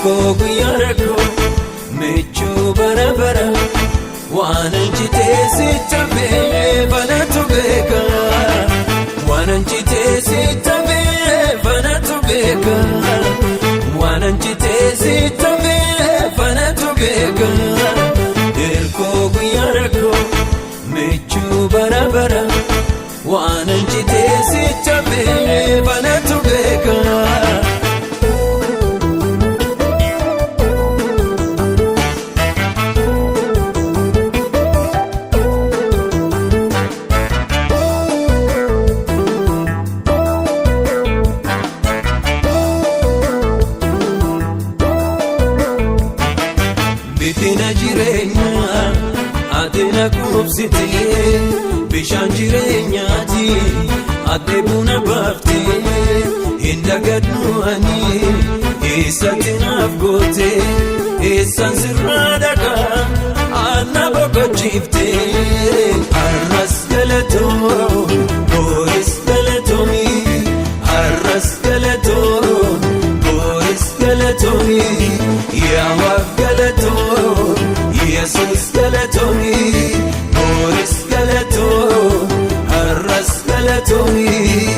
Hirkoo guyyaa rakkoo michuu bara bara waan anjitee sitti hafee banatu beeka. Waan anjitee sitti hafee banatu beeka. Waan anjitee sitti hafee banatu beeka. Hirkoo guyyaa rakkoo michuu bara bara waan anjitee sitti hafee banatu beeka. Biddeen jireenyaa ati na quubsitee bishaan jireenyaati ati buna baaftee hin dagadhu ani eessatti naaf gootee eessaan sirraa dhagaa ana boqochiiftee har'as galatoo booris galatoomii har'as galatoo booris galatoomii yaawaa galatoo yesus galatoomii booris galatoo har'as galatoomii.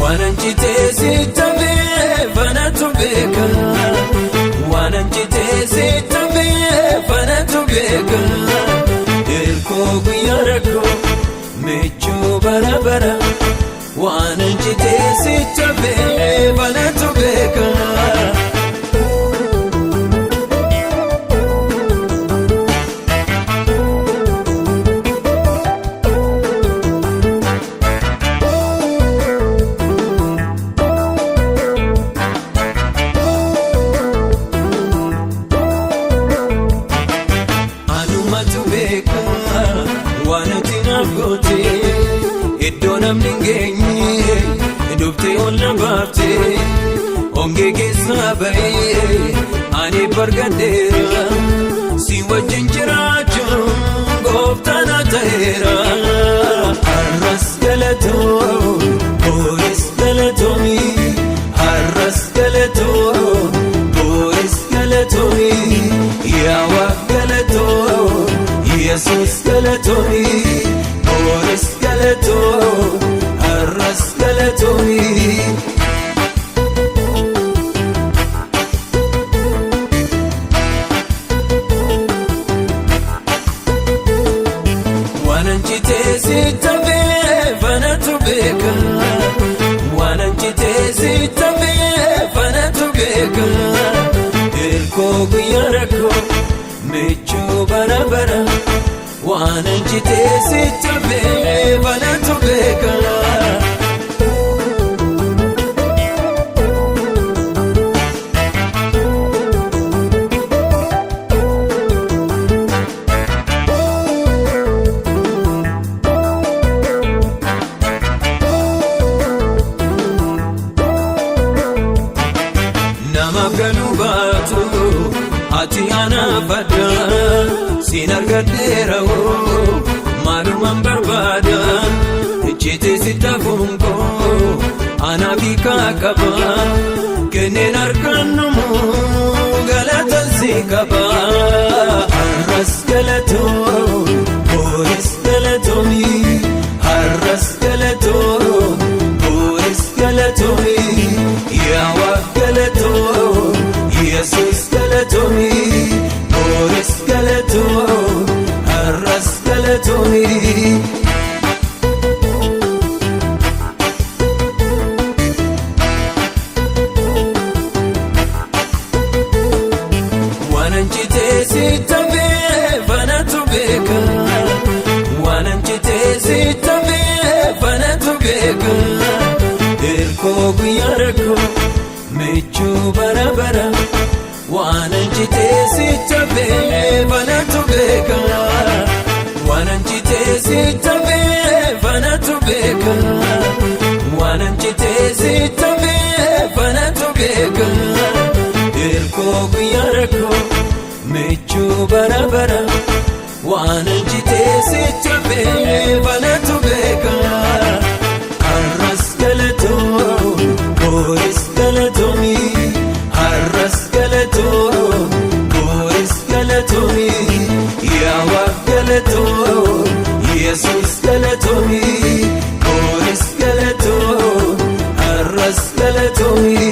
Waan anjitee sitti hafee banatu beeka. Waan anjitee sitti hafee banatu beeka. Hirkoo guyyaa rakkoo michuu bara bara. Waan anjitee sitti hafee banatu beeka. Anumatu beeka waan ati naaf goote iddoo namni hin geenye dhuftee ol na baafte ongee keessaa ba'ee ani bargadheera si wajjin jiraachuun gooftaa na ta'eera. Har'as galatoo booris galatoomii har'as galatoo booris galatoomii yaawaa galatoo yesus galatoomii booris galatoo har'as galatoomii. Waan anjitee sitti hafee banatu beeka. Waan anjitee sitti hafee banatu beeka. Hirkoo guyyaa rakkoo michuu bara bara. Waan anjitee sitti hafee banatu beeka. Namaaf galuu baatu ati anaaf adda siin argadheera hoo maalumaan barbaada icciitii sitti hafuun koo anaaf hiikaa qaba kenneen harkaan galatan si qaba har'as galatoo booris galatoomii har'as galatoo booris galatoomii yaawaa galatoo yesus galatoomii booris galatoo har'as galatoomii. Waan anjitee sitti hafee banatu beeka. Waan anjitee sitti hafee banatu beeka. Hirkoo guyyaa rakkoo michuu bara bara. Waan anjitee sitti hafee banatu beeka. Waan anjitee sitti hafee banatu beeka. Waan anjitee sitti hafee banatu beeka. Hirkoo guyyaa rakkoo michuu bara bara. Waan injitee sitti hafee banatu beeka. Har'as galatoo, booris galatoomi. Har'as galatoo, booris galatoomi. Yaa Waaq galatoo, Yesuus galatoomi. Booris galatoo, har'as galatoomi.